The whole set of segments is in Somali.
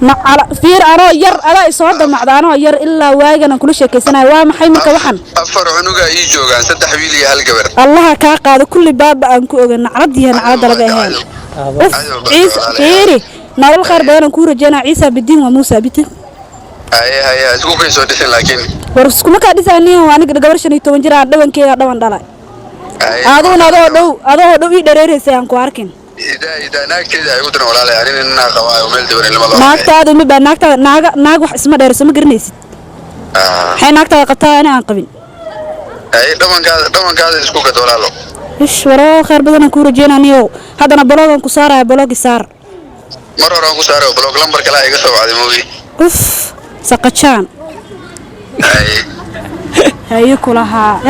Fiir, anoo yar adaa isoo damacda, anoo yar ilaa waagan aan kula sheekaysanayo. Waa maxay marka waxan? 4 cunuga ii joogaan, 3 wiil iyo 1 gabar. Allaha kaa qaado, kulli baaba aan ku oga, naclad yahay, naclada laga ahayn. Uf, Ciise, fiiri, nolol khayr badan aan kuu rajeynaa. Ciisa bidiin waa Muusa bitin. Haye haye, isku kay soo dhisin laakiin. War iskuma kaa dhisaniin, aniga gabar 15 jir aan dhabankeeda dhaban dhalay. Aduguna adoo dhow ii dhareereysay aan ku arkin. Idaa idaa, naagteeda ay ugu daran walaalay, anina ninaa qabaayo meel daban ilma loo. Naagtaadu ma baa naagtaada, naaga naag wax isma dheerayso, ma garanaysid. Maxay naagtaada qabtaa ani aan qabin? Haye, dhabankaada dhabankaada isku gad, walaalo. Ish, waroo khayr badan aan kuu rajeynaniyow. Haddana block-an ku saaraya, block-i saar. Mar hore aan ku saaray block, lambar kale iga soo wacday, moogi. Uf, saqajaan. Haye. Haye kulahaa.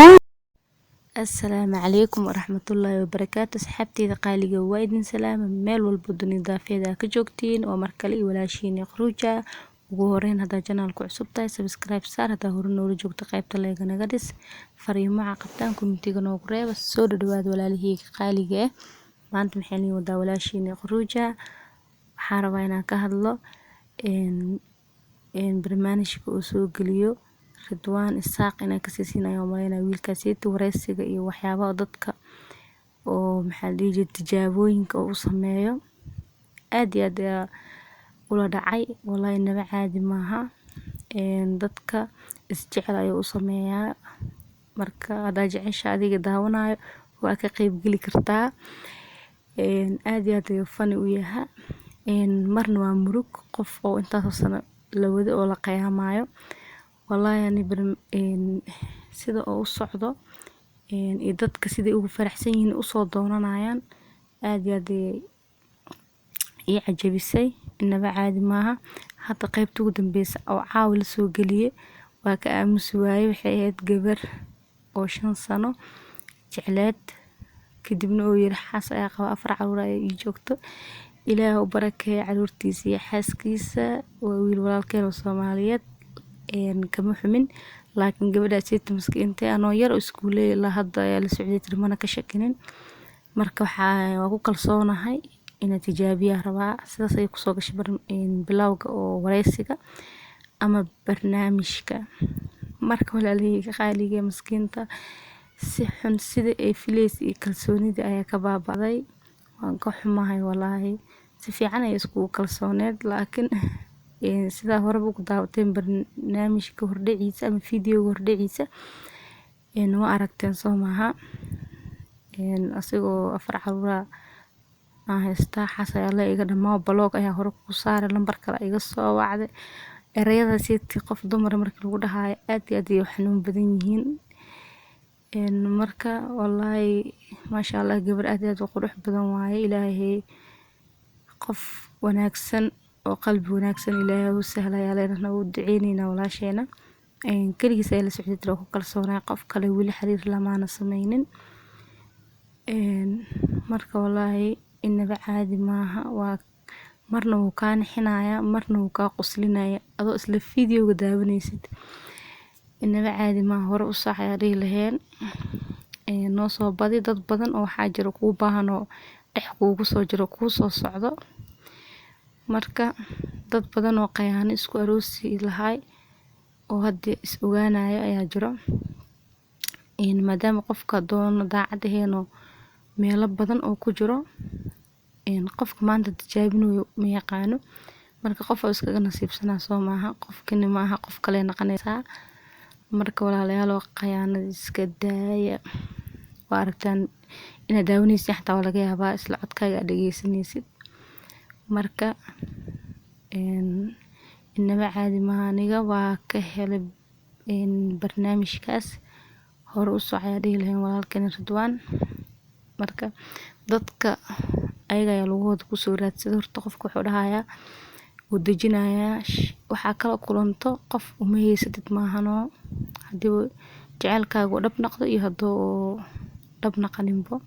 Asalaamu calaykum waraxmatullaahi wabarakaatu. Asxaabteyda qaaliga, waa idin salaama meel walba dunida daafeeda ka joogtiin. Oo mar kale iyo walaashiin Iqruuja. Ugu horeyn, haddaa channel-ku cusub tahay, subscribe saar. Haddaa hore noola joogto, qaybta like-ga naga dhis. Fariimaha qabtaan comment-iga noogu reeba. Soo dhadhawaada, walaalaheyga qaaliga ah. Maanta maxay niin wadaa walaashiin Iqruuja? Waxaan rabaa inaan ka hadlo barnaamijka uu soo geliyo Ridwaan Isaaq. Inaan kasii siinayo umaleynaya wiilkaasiti wareysiga iyo waxyaabaha dadka oo, maxaa la dhihi jiray, tijaabooyinka uu sameeyo. Aad iyo aad ayaa ula dhacay wallahi, naba caadi maaha. Dadka isjecel ayuu u sameeyaa. Marka haddaa jecesha adiga daawanayo, waa ka qeyb geli kartaa. Aad iyo aad ayuu funny u yahay. Marna waa murug, qof oo intaasoo sano la wado oo la qiyaamayo. Wallahi ani sida oo u socdo iyo dadka siday ugu faraxsan yihiin usoo doonanayaan, aad iyo aad ayay ii cajabisay. Inaba caadi maaha. Hadda qaybta ugu dambeysa oo caawa la soo geliyay waa ka aamusi waayey. Waxay ahayd gabar oo 5 sano jecleed, kadibna uu yiri xaas ayaa qaba, 4 caruur ayaa ii joogto. Ilaah u barakeeyo caruurtiisa iyo xaaskiisa. Waa wiil walaalkeen oo Soomaaliyeed, kama xumin, laakiin gabadhaas maskiintay anoo yar oo iskuuley ilaa hadda ayaa la socday tiri, mana ka shakinin. Marka waxaa waa ku kalsoonahay inaan tijaabiyaa rabaa. Sidaas ayay kusoo gashay bilowga oo wareysiga ama barnaamijka. Marka walaalaheyga qaaliga, maskiinta si xun sida ay filaysay iyo kalsoonida ayaa ka baaba'day. Waan ka xumahay walaahi. Si fiican ayay iskugu kalsooneed, laakiin sidaa horeba ku daawateen barnaamijka hordhaciisa ama fiidiyowga hordhaciisa, waa aragteen, soo maaha? Asigoo 4 caruura aan haystaa, xaas ayaa la iga dhamaa, block ayaa hore ku saaray, lambar kale iga soo wacday. Ereyadaas qof dumar markii lagu dhahayo aad iyo aad ayay u xanuun badan yihiin. Marka wallaahi, maasha Allah, gabar aad iyo aad u qurux badan waaye. Ilaahay qof wanaagsan oo qalbi wanaagsan Ilaahay u sahla ayaa leenahay, u duceyneynaa walaasheena. Keligiis ayaa la socday tiri, ku kalsoonahay, qof kale weli xiriir lamaana sameynin. Marka wallaahi inaba caadi maaha. Waa marna wuu kaa nixinayaa, marna wuu kaa qoslinaya adoo isla fiidiyowga daawanaysid. Inaba caadi maaha. Hore u saac ayaa dhihi laheen, noo soo badi. Dad badan oo waxaa jiro kuu baahan oo dhex kuugu soo jiro, kuu soo socdo. Marka dad badan oo qayaano isku aroosi lahay oo hadda is ogaanayo ayaa jiro. Maadaama qofka doono daacad ahayn oo meelo badan oo ku jiro, qofka maanta tijaabinayo ma yaqaano. Marka qof oo iskaga nasiibsanaa, soo maaha? Qofkani maaha, qof kale noqonaysaa. Marka walaalayaal, qayaanada iska daaya. Waa aragtaan inaad daawanaysid, xataa waa laga yaabaa isla codkaaga aad dhageysanaysid. Marka inaba caadi maaha. Aniga waa ka helay barnaamijkaas. Hore u soco ayaa dhihi lahayn walaalkeen Ridwaan. Marka dadka ayaga ayaa lugahooda kusoo raadsada. Horta qofka wuxuu dhahayaa, wuu dejinayaa, waxaa kala kulanto qof uma haysatid maahanoo, hadii jaceylkaaga uu dhab noqdo iyo hadduu dhab noqoninbo.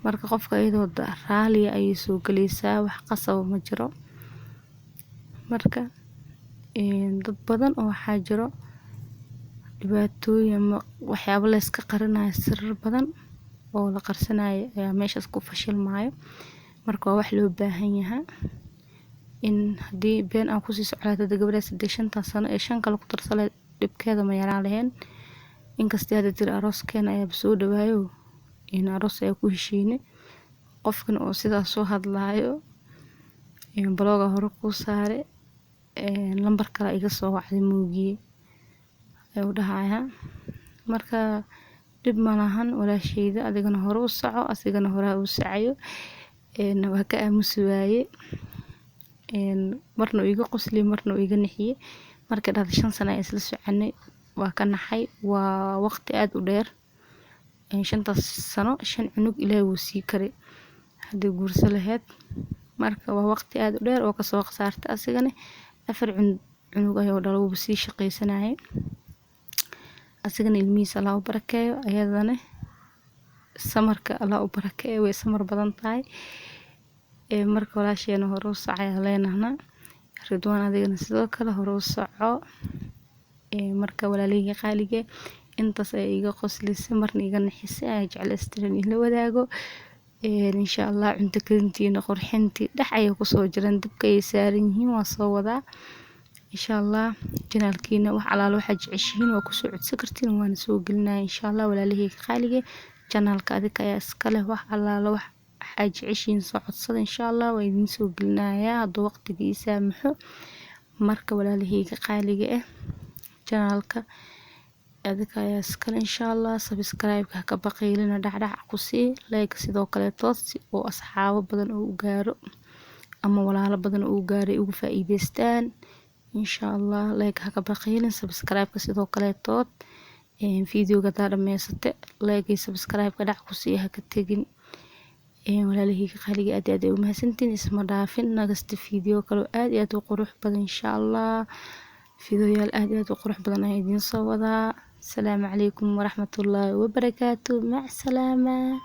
Marka qofka iyadoo raaliya ayay soo galaysaa, wax qasaba ma jiro. Marka dad badan oo waxaa jiro dhibaatooyin ama waxyaabo la iska qarinayo, sirar badan oo la qarsanayo ayaa meeshaas ku fashilmaayo. Marka waa wax loo baahan yahay. In haddii been aan kusii socolayd hadda gabadhaas hadii 5tan sano ee 5 kale ku darsaleed dhibkeeda ma yaraan lahayn. Inkastoo hadda tiri arooskeena ayaaba soo dhawaayo, in aroos ayaa ku heshiinay, qofkan oo sidaas soo hadlaayo balooga hore kuu saare, lambar kale iga soo wacday moogiye ayuu dhahayaa. Marka dhib ma lahan walaasheyda, adigana hore u soco, asigana hore ha u sacayo. Waa ka aamusi waaye, marna uu iga qosliyey, marna uu iga nixiyey. Markay dhahday 5 sano ayaan isla soconay, waa ka naxay. Waa waqti aad u dheer. 5taas sano 5 cunug Ilaahay wuu sii karay haddii guurso lahayd. Marka waa waqti aad u dheer oo kasoo khasaartay. Asigana 4 cunug ayuu dhalay, wuuba sii shaqaysanayay. Asigana ilmihiisa Allah u barakeeyo, ayadana samarka Allah u barakeeyo, way samar badan tahay. Marka walaasheena hore u soco ayaan leenahnaa. Ridwaan, adigana sidoo kale hore u soco. Marka walaalaheyga qaaliga, intaas ayaa iga qoslisay marna iga nixisay ayaa jeclaystay in la wadaago. Insha Allah cunto karintiina qurxintii dhex ayay kusoo jiraan, dabka ayay saaran yihiin, waa soo wadaa insha Allah. Janaalkiina wax alaala waxaad jeceshihiin waa kusoo codsan kartiin, waana soo gelinaya insha Allah. Walaalaheyga qaaliga, janaalka adika ayaa iska leh, wax alaala wax waxaad jeceshihiin soo codsada, insha Allah waa idiin soo gelinayaa hadduu waqtiga ii saamaxo. Marka walaalaheyga qaaliga ah, janaalka adika ayaa iskale insha Allah. Subscribe-ka ha ka baqiilina, dhacdhac ku sii, like sidoo kaleetood, si oo asxaabo badan oo u gaaro ama walaalo badan oo u gaaro ay ugu faa'iideystaan insha Allah. Like ha ka baqiilin, subscribe-ka sidoo kaleetood. Videoga hadaa dhameysate, like iyo subscribe-ka dhac ku sii, ha ka tegin. Walaalaheyga qaaliga, aad iyo aad ay u mahadsantihiin. Isma dhaafin nagasta video kale oo aad iyo aad u qurux badan insha Allah. Fiidiyoyaal aad iyo aad u qurux badan ayaan idiin soo wadaa. Asalaamu calaykum waraxmatullaahi wabarakaatu. Mac salaama.